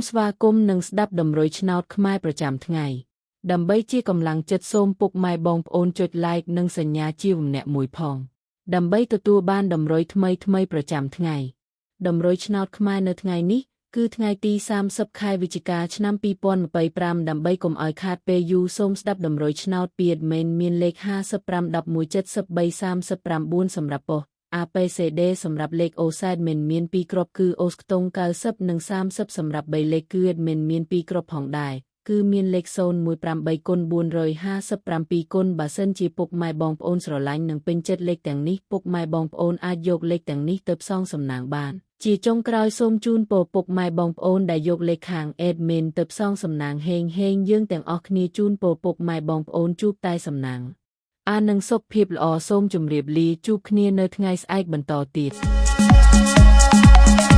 ស្វាគមន៍និងស្ដាប់តម្រុយឆ្នោតខ្មែរប្រចាំថ្ងៃ ដើម្បីជាកម្លាំងចិត្តសូមពុកម៉ែបងប្អូនចុច Like និងសញ្ញាជាវម្នាក់មួយផង ដើម្បីទទួលបានតម្រុយថ្មីៗប្រចាំថ្ងៃ តម្រុយឆ្នោតខ្មែរនៅថ្ងៃនេះ គឺថ្ងៃទី30ខែវិច្ឆិកាឆ្នាំ2025ដើម្បីកុំឲ្យខាតពេលយូរសូមស្ដាប់តម្រុយឆ្នោតពី admin មានលេខ55 11 73 39សម្រាប់ប៉ុស្តិ៍ APCD សម្រាប់លេខអូសែតមិនមាន2គ្រាប់គឺអូសខ្ទង់90និង30សម្រាប់3លេខគឺ admin មាន2គ្រាប់ផងដែរគឺមានលេខ018គុណ457គុណបើសិនជាពុកម៉ែបងប្អូនស្រឡាញ់និងពេញចិត្តលេខទាំងនេះពុកម៉ែបងប្អូនអាចយកលេខទាំងនេះទៅផ្សងសំណាងបាន ជាចុងក្រោយសូមជូនពរពុកម៉ែបងប្អូនដែលយកលេខខាង admin ទៅផ្សងសំណាងហេងហេងយើងទាំងអស់គ្នាជូនពរពុកម៉ែបងប្អូនជួបតែសំណាងអានឹងសុខភាពល្អសូមជម្រាបលាជួបគ្នានៅថ្ងៃស្អែកបន្តទៀត។